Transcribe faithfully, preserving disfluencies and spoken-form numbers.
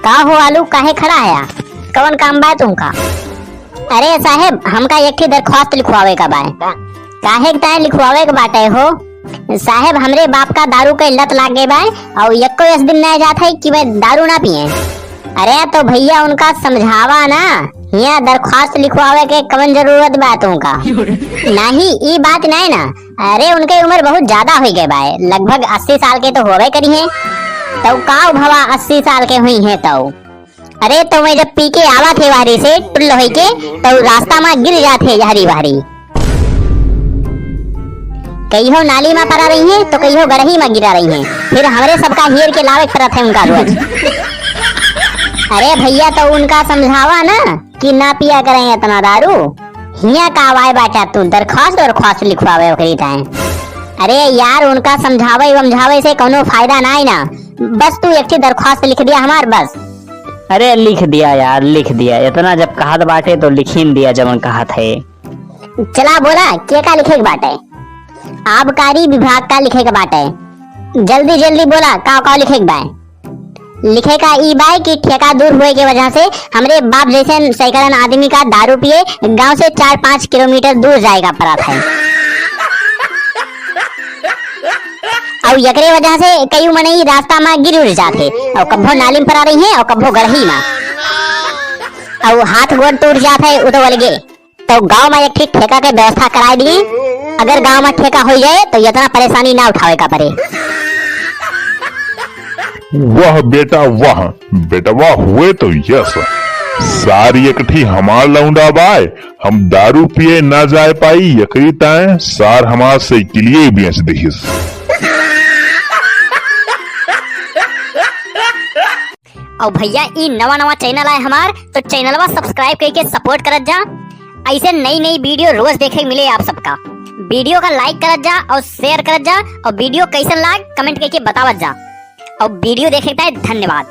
का हो आलू, काहे खड़ा हया? कवन काम बाय तुमका? अरे साहेब, हमका एक ठे दरख्वास्त लिखवावे का बाय। काहे के ताय लिखवावे के बाटे हो? साहेब, हमरे बाप का दारू के लत लाग गए बाय, अउर एक्को यस दिन नाहीं जात है कि वह दारू ना पिए। अरे तो भइया, उनका समझावा ना, हियाँ दरख्वास्त लिखवावे के कवन जरूरत बा तुमका? नाहीं, ई बात नाहीं ना। अरे, उनके उम्र बहुत ज्यादा होइ गए बाय, लगभग अस्सी साल के तो होवे करी हैं। तो का भवा अस्सी साल के हुई हैं तो? अरे, तो मैं जब पी के आवा थे वाहरी से टुल्ल होई के, तो रास्ता में गिर जात है जहरी बहरी। कहियो नाली में परा रही हैं, तो कहियो गड़ही में गिरा रही हैं। फिर हमरे सबका हेर के लावे के परत है उनका रोज। अरे भइया, तो उनका समझावा ना कि ना पिया करें इतना दारू। हियाँ का आवाए बाटा तू, दरख्वास्त, दरख्वास्त लिखवावे ओकरी ताए। अरे यार, उनका समझावे वमझावे से कौनो फायदा नाहीं ना। बस तू एक ठे दरख्वास्त लिख दिया हमार बस। अरे लिख दिया यार, लिख दिया। इतना जब कहत बाटे तो लिखिन दिया जवन कहत है। चला बोला, के का लिखे के बाटे? आबकारी विभाग का लिखे के बाटे। जल्दी जल्दी बोला, का का लिखे के बाय? लिखे का ई बाय कि ठेका दूर होए के वजह से हमरे बाप जैसे सैकड़न आदमी का दारू पिए गांव से चार पाँच किलोमीटर दूर जाए का पड़त है। अउर एकरे वजह से कई मनई रास्ता में गिर उड़ जात है, अउर कब्बो नाली में परा रही हैं, अउर कब्बो गड़ही में, अउर हाथ गोड़ टूट जात है, उ तो अलगे। तो गांव में एक ठे ठेका के व्यवस्था कराए दी। अगर गांव में ठेका हो जाए तो इतना परेशानी ना उठावे का पड़े। वाह बेटा वाह, बेटवा हुए तो यस। सार एक ठी हमार लौंडा बाय, हम दारू पिए ना जाए पाई, एकरी ताए सार हमार साइकिलिए बेच दिहिस। अउर भइया, ई नवा नवा channel आए हमार, तो channelवा subscribe करके support करत जा। ऐसे नई नई video रोज देखे के मिले आप सबका। Video का like करत जा अउर share करत जा अउर video कैसन लाग comment करके बतावत जा। अउर video देखे के ताई धन्यवाद।